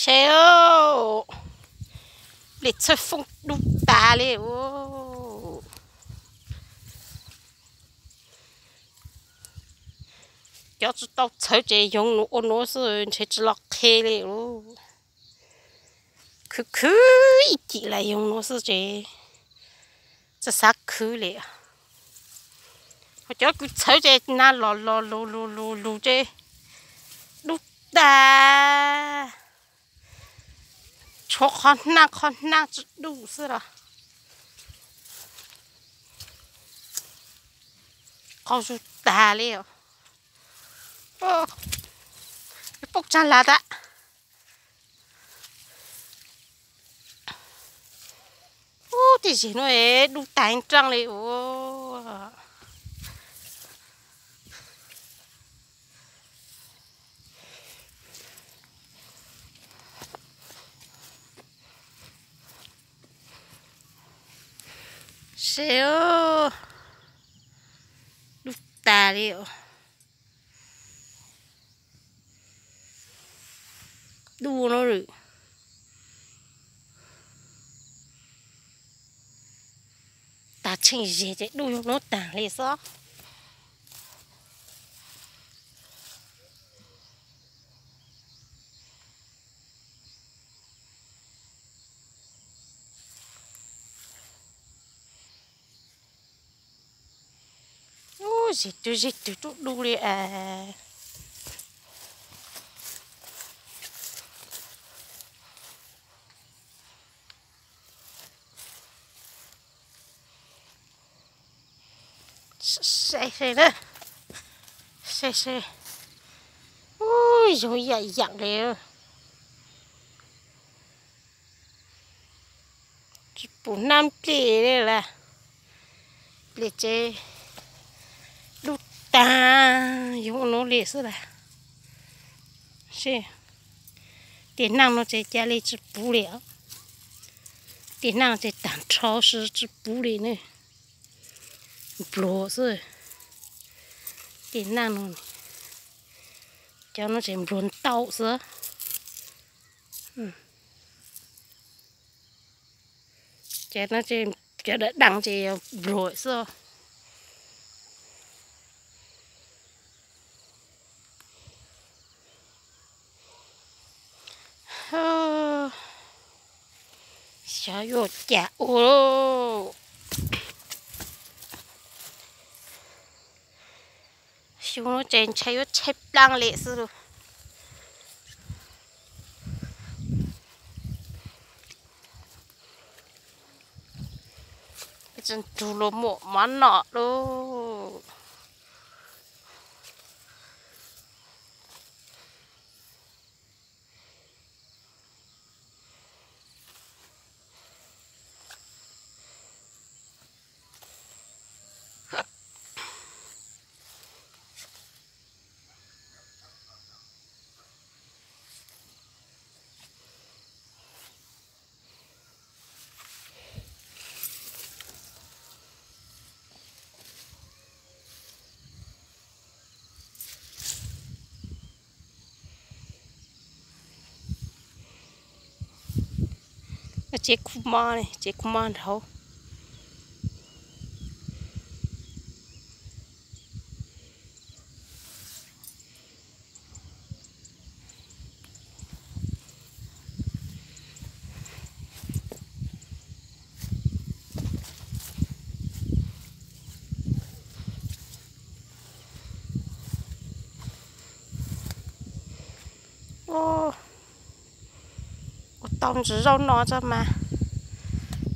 Seb, plis txhawj foob dub tas li os. Cov tsis tau txhawv ces yoov nuav ua nuav xwb ntshe tsis los qhe li os. Khwv khwv ib cim lawm yoov nuav xwb ces tsis xav khwv li. Ho cov kws txhawv ces nag los los lug lug lug lug ces dub tas. Tshuav qhov hnab qhov hnab tsis dub xwb los qaug zug tas li os. Poob tsag las tas. Ub, tej zig nuav dub tas nraaj li os. Seb, dub tas li os. Dub no, tag tsheej zig ces dub yoov nuav taag li xwb. Ub, zig twg zig twg tub dub li es. Ub, yoov yam yam li. Tsis pum hnab nplej li lawm. Plis tsev dub tag, yoov nuav li xwb lawm. Tiam neej no ces ca li tsis puv li. Tiam neej ces tag nrho tsis puv li ne. Npluag xwb. Tiam neej no, cov no ces npluag ntau xwb. Ces no ces cov dawb deev ces npluag xwb. Xyov yuav cas ua. Xyoo no ces ntshai yuav tshaib plab li xwb lauj. Tsis nrug luag muaj mov noj lauj. Tsev khu mob, tsev khu mob nraud. Ua tau ntsis zaub no tso mas,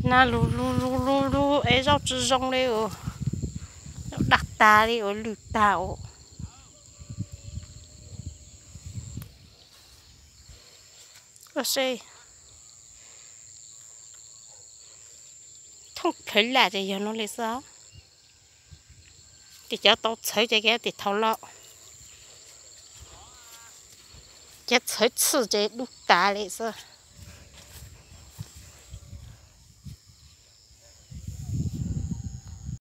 nag lug lug lug lug lug es zaub tsis zoo li os. Zaub daj tas li os, lwj tag os. Thooj plhawv laj ces yog no li xwb. Ces cov tau txhawv ces kev tes thaum loj, cov txhawv txhij ces dub tas li xwb.